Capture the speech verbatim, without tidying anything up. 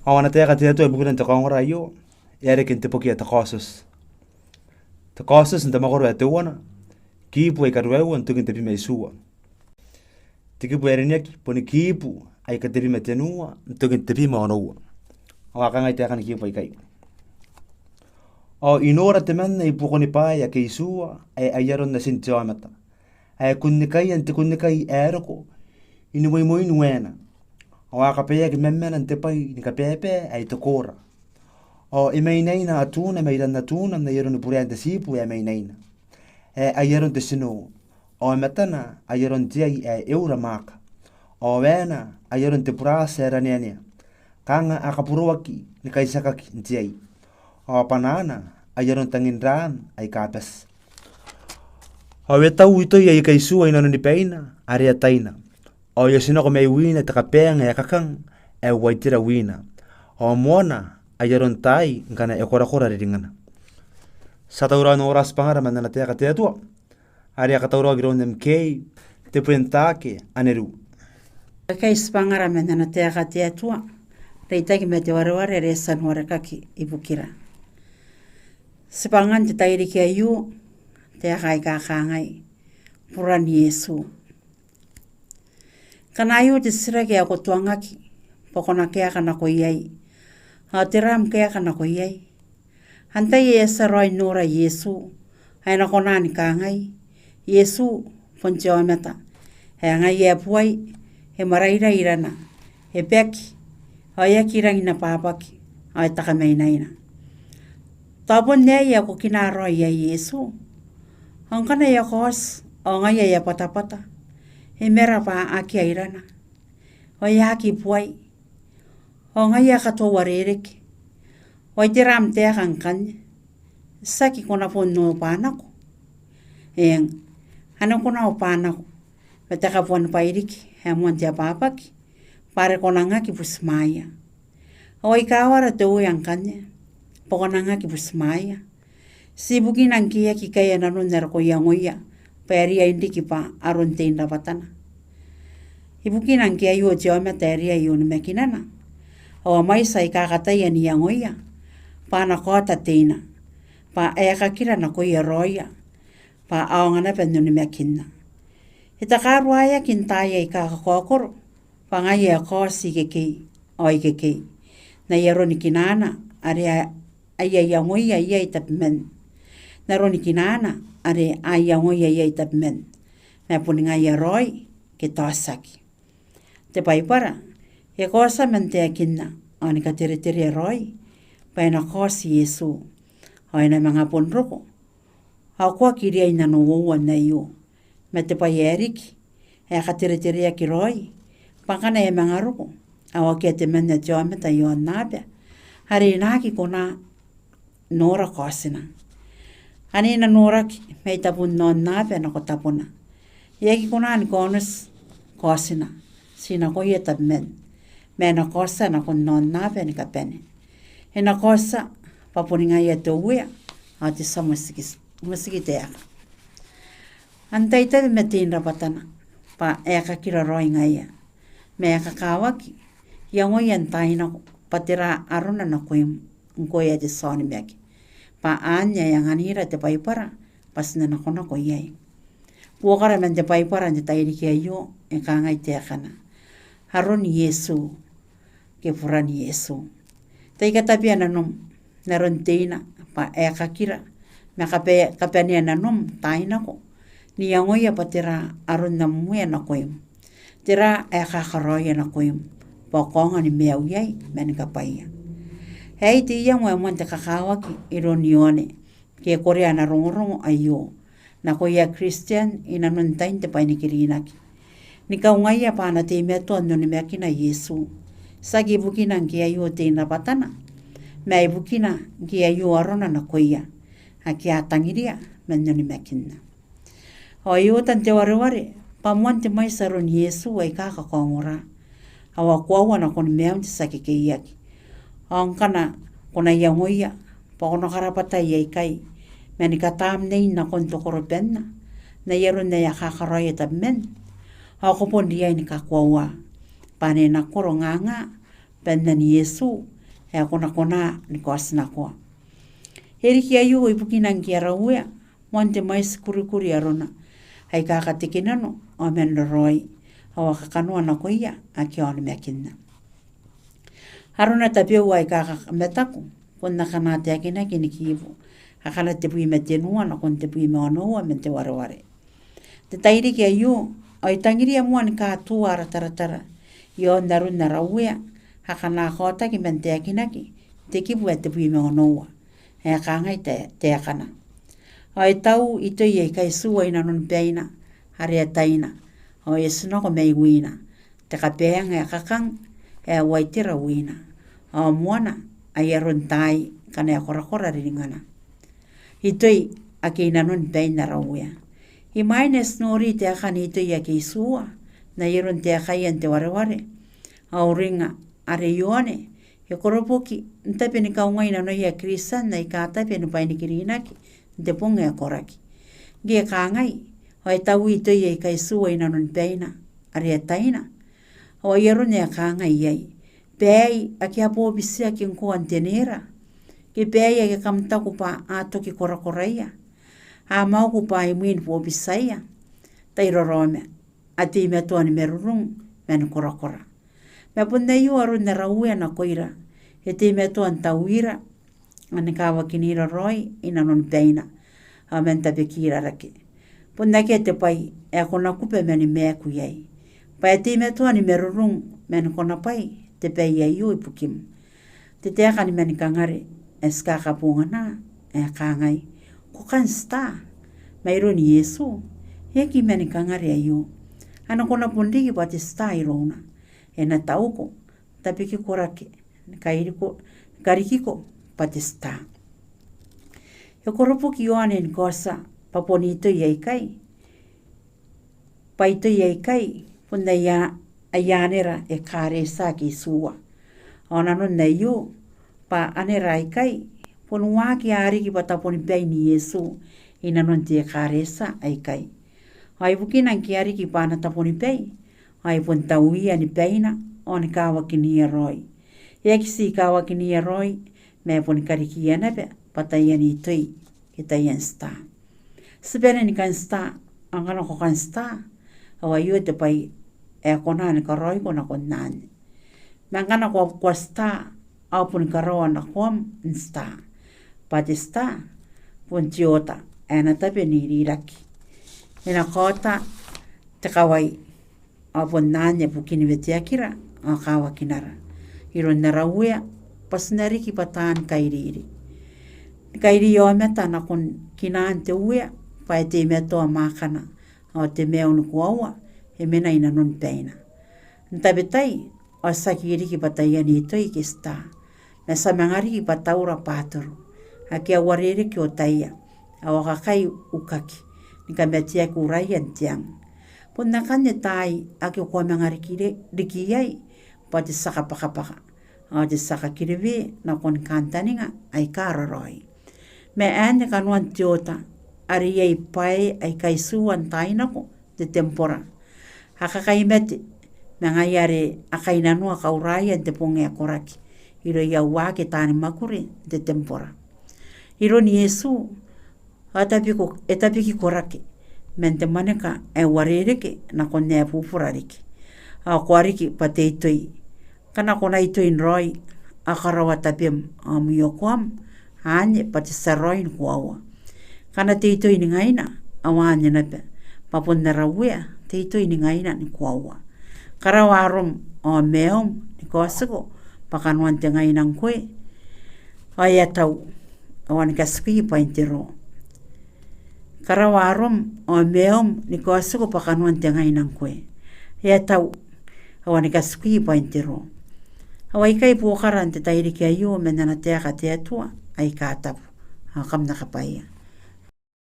Ao ana taeka te Atua ibukira n te kaongora aio e a reke n te boki ae te Kaotioti. Te Kaotioti n te mwakoro ae teuana, kiibu aika ruaiwa n tokin te bwi ma itiua. Te kiibu ae rineaki boni kiibu aika tebwi ma tenua n tokin tebwi ma onoua. Ao a kangai taekan kiibu aikai. Ao I nora temanna i buakoni bwaai ake itiua ae ai aron Natin te aomata, ae kunnikaia n te kunnikai ae roko i nimoimoin waena, ao a kabaeaki mamana n te bwai ni kabaebae ae te koora. Ao e mainaina atuna mairan atuna n ai aron buraen te tiibu ae mainaina, ae ai aron te tinoo, ao matana ai aron te ai ae e ura mwaaka, ao waena ai aron te buraati ae raneanea, kanga a kaburoaki ni kaitiakaki n te ai, ao bwanaana ai aron tangin raan aika bati. Ao e tau itoi aika itiua i nanoni baina are ataina, ao e otinako mai wina te kabaang ae kakang ae uaitera wina, ao moana ai aron taai ngkana e korakora riringana. Ti a tauraoi n nora tibwangara man ana taeka te Atua are e a katauraoaki iroun M K, te bwe n taake anne. Aikai tibwangara man ana taeka te Atua, reitaki ma te wareware are e tia n warekaki ibukira. Tibwangan te tairiki aio, taeka aika kangai: Buran Iesu. Ngkana aio te titiraki ae ko tuangaki bwa ko na kaeka nako iai, ao tera am kaeka nako iai? Antai ae e a tia raoi n nora Iesu ae e na kona ni kangai, Iesu bon te aomata ae ngaia ae buai, e mwarairai irana, e baki, ao e aki rangi n abwabwaki, ao e takamainaina? Tao bon aei ae ko kina raoi iai Iesu. Ao ngkana e a kaoti, ao ngaia e a batabata, e mara bwa akea irana, ao e aki buai, ao ngaia e katoa uarereke, ao ai tera am taeka ngkanne? Tiaki ko na bon obwa nako? Eng, ane ko na obwa nako ma te kabuanibwai riki ae moan te abwabwaki, bwa are ko nang aki butimwaeia. Ao ai kawara te Uea ngkanne bwa ko nang aki butimwaeia? Ti ibukina ngke e aki kaea nanon are ko iangoia bwa e riai n riki bwa aron tein rabwatana. Ibukina ngke aio te aomata ae riai onimakinana, ao a mwaiti aika kataia n iangoia bwa a na kaota teina, bwa aekakira nakoia raoia bwa a aonga naba n onimakinna. E takaruaeaki n taai aika kakaokoro bwa ngaia e kaoti ikekei ao ikekei, n ai aroni kinaana are a, aia iangoia iai tabeman, n aroni kinaana are a iangoia iai tabeman, ma boni ngaia raoi ke tao tiaki. Te Baibara e kaotia man taekinna ao ni katereterea raoi bwa e na kaoti Iesu, ao e na manga bon roko. Ao ko aki riai n nanououa n aio, ma te bwai ae riki ae kateretereaki raoi bwa ngkana e a manga roko, ao akea temanna te aomata i aonnaba are e na aki kona n nora kaotina. Ane e na noraki mai tabun aonnaba nako tabona. E aki kona ni kaonoti kaotina ti nakoia tabeman, ma e na kaotia nakon aonnaba ni kabane. E na kaotia bwa boni ngaia te Uea ao te tia motiki, motikitaeka. Antai tabe ma tein rabwatana bwa aekakira raoi ngaia, ma e kakawaki iangoia n taai nako bwa tera arona nakoim ngkoe ae te tia onimaki, bwa anne ae anganira te Baibara bwa ti na nakonako iai. Buokara man te Baibara n te tairiki aio e kangai taekana: Aron Iesu ke buran Iesu. Tai katabea nanom n aron teina bwa aekakira, ma kabe-, kabanea nanom taai nako n iangoia bwa tera aron am Uea nakoim, tera ae kakaraoia nakoim bwa ko aonga ni maiu iai ma ni kabwaia. Aei te iango ae moan te kakawaki iroun Ioane, ke e korea ana rongorongo aio nakoia Kristian i nanon tain te bwainikirinaki, ni kaungaia bwa a na teimatoa n onimakina Iesu, tiaki ibukina ngke aio tein rabwatana, ma ibukina ngke aio arona nakoia ake a tangiria man onimakinna. Ao e oota n te wareware bwa moan te mwaiti aron Iesu aika kakaongora, ao a koaua nakon maiun te tia kekeiaki. Ao ngkana ko na iangoia bwa ko na karabwatai aikai, ma ni kataam nein nakon te korobanna n ai aron ae a kakaraoia tabeman, ao ko bon riai ni kakoaua bwa ane e na korongaanga bannan Iesu ae ko na kona ni kaotinakoa. E riki aio ibukina ngke ara Uea moan te mwaiti kurikuri arona aika katekinano ao man raraoi, ao a kakanoa nakoia ake a onimakinna. Arona tabeua aika kakamataku bon akana taekinaki ni kibu, akana tebwi ma tenua nakon tebwi ma onoua man te wareware. N te tairiki aio, ao I tangiria moa ni katoa ara taratara iaon aron ara Uea akana kaotaki man taekinaki n te kibu ae tebwi ma onoua, ae kangai tae-, taekana: Ao e tau itoi aika itiua i nanoni baina are ataina, ao e otinako mai wina te kabaang ae kakang ae uaitera wina, ao moana ai aron taai ngkana e korakora riringana. Itoi ake i nanoni bain ara Uea. Imwain ae ti nori taekan itoi ake itiua n ai aron taekaia n te wareware, ao uringnga are Ioane e koroboki n tabe ni kaungai nanoia Kristian aika tabe ni bwainikirinaki n te bong ae koraki. Ngke e kangai, ao e tau itoi aika itiua i nanoni baina are ataina, ao ai aron ae kangai iai: Baei ake a bobitiaki ngkoa n te nera, ke baei ake kam taku bwa a toki korakoraia, a mauku bwa imwin bobitiaia, tai raraoma, a teimatoa ni marurung man korakora. Ma bon aio aron ara Uea nakoira, e teimatoa n tauira ni kawakinira raoi i nanoni baina, ao man tabekira rake. Bon akea te bwai ae ko na kuba mani maaku iai, bwa e teimatoa ni marurung man konabwai te baei aio ibukim. Te taeka ni mani kangare ae ti kakabongana ae kangai: Ko kan tita? Mairoun Iesu, e aki mani kangare aio. Ane ko na bon riki bwa te tita irouna. E na tauko n tabekiko rake, ni kairiko, ni karikiko bwa te tita. E koroboki Ioane ni kaotia bwa bon itoi aikai, bwa itoi aikai bon aia, aia anera ekaretia ake itiua. Ao nanon aio, bwa anera aikai bon waaki a riki bwa tabonibain Iesu i nanon te ekaretia aikai. Ao ibukina ngke a riki bwa ana tabonibai, ao e bon tauia ni baina ao ni kawakinia raoi. E aki tii kawakinia raoi, ma e bon karikiia naba bwa taian itoi ke taian tita. Ti bane ni kan tita, ao ngkana ko kan tita, ao aio te bwai ae kona ni karaoiko nakon anne. Ma ngkana ko aki tita, ao bon karaoa nakoam n tita. Bwa te tita bon te oota ae na tabe n iriraki. E na kaota te kawai, ao bon anne bukin weteakira ao kawakinara iroun ara Uea, bwa ti na riki bwa taan kairiri. Ni kairi aomata nakon kinaan te Uea, bwa e teimatoa mwaakana ao te maiu ni koaua e mena i nanoni baina. N tabetai, ao ti aki riki bwa taian itoi ke tita, ma ti a manga riki bwa taura bwatoro ake a uarereke otaia, ao a kakai ukaki, ni kamateaki uraia n te ang. Bon akanne taai ake ko a manga riki re-, riki iai, bwa te tia kabwakabwaka ao te tia kakirewe nakon kantaninga aika raraoi. Ma anne kanoan te oota are iai bwaai aika itiua n taai nako n te tembora. A kakai mate, ma ngaia are a kainnanoa kauraia n te bong ae koraki irouia uake taani mwakuri n te tembora. Iroun Iesu, ao e tabiko-, e tabekiko rake man te mwaneka ae uarereke nakon ae bubura riki. Ao ko a riki bwa te itoi. Ngkana ko na itoi n raoi, ao karaoa tabem ao mwiokoam, anne bwa te tia raoi ni koaua. Ngkana te itoi ni ngaina, ao anne naba, bwa bon ara Uea te itoi ni ngaina ni koaua. Karaoa arom ao maium ni kaotiko bwa kanoan te ngaina ngkoe, ao e a tau, ao a ni katikui bwain te roo. Karaoa arom ao maium ni kaotiko bwa kanoan te ngaina ngkoe. E a tau, ao a ni katikui bwain te roo. Ao aikai buokara n te tairiki aio man ana taeka te Atua aika tabu. Ao kam na kabwaia.